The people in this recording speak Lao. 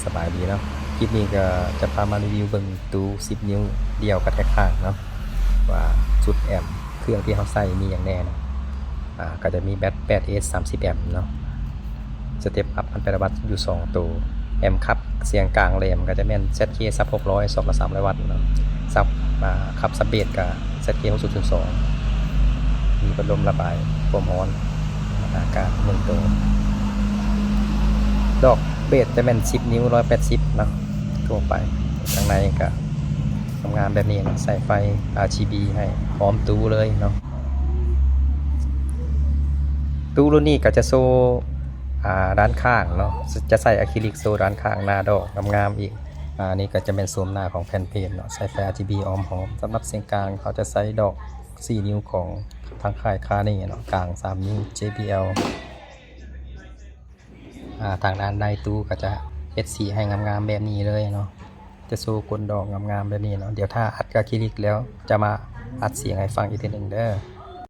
ສະບາຍດີເນາະ ຄລິບນີ້ກໍຈະພາມາຣີວິວເບິ່ງຕູ້ສິບນິ້ວດ່ຽວກະແທກຂ້າງເນາະ ວ່າຊຸດແອມເຄື່ອງທີ່ເຮົາໃຊ້ມີຫຍັງແດ່ເນາະ. ອ່າ ກໍຈະມີແບັດແປດເອສ ສາມສິບແອມເນາະ ສະເຕັບອັບ ພັນແປດຮ້ອຍວັດຢູ່ສອງໂຕ ແອມຂັບສຽງກາງແຫຼມກໍຈະແມ່ນ ແຊັດເຄ ຊັບຫົກຮ້ອຍ ຊອກລະສາມຮ້ອຍວັດເນາະ ຊັບ ອ່າ ຂັບຊັບເບສກໍ ແຊັດເຄ ຫົກສູນສູນສອງ ມີພັດລົມລະບາຍຄວາມຮ້ອນ ອາກາດໜຶ່ງໂຕ ດອກເບສຈະແມ່ນສິບນິ້ວ ຮ້ອຍແປດສິບເນາະ ທົ່ວໄປ. ຂ້າງໃນກໍງາມໆແບບນີ້ເນາະ ໃສ່ໄຟ ອາຣ໌ຈີບີ ໃຫ້ພ້ອມຕູ້ເລີຍເນາະ. ຕູ້ລຸ້ນນີ້ກໍຈະໂຊ ອ່າ ດ້ານຂ້າງເນາະ ຈະໃສ່ອາຄຣິລິກໂຊດ້ານຂ້າງໜ້າດອກງາມໆອີກ. ອ່າ ນີ້ກໍຈະແມ່ນໂສມໜ້າຂອງແຜ່ນເພນເນາະ ໃສ່ໄຟ ອາຣ໌ຈີບີ ອ້ອມຮອບ. ສຳລັບສຽງກາງ ເຮົາຈະໃຊ້ດອກສີ່ນິ້ວຂອງທາງຄ້າຍຄານີເນາະ ກາງສາມນິ້ວ ເຈບີແອລ. ອ່າ ທາງດ້ານໃນຕູ້ກໍຈະເຮັດສີໃຫ້ງາມໆແບບນີ້ເລີຍເນາະ ຈະໂຊກົ້ນດອກງາມໆແບບນີ້ເນາະ. ດຽວຖ້າອັດອາຄຣິລິກແລ້ວ ຈະມາອັດສຽງໃຫ້ຟັງອີກເທື່ອໜຶ່ງເດີ.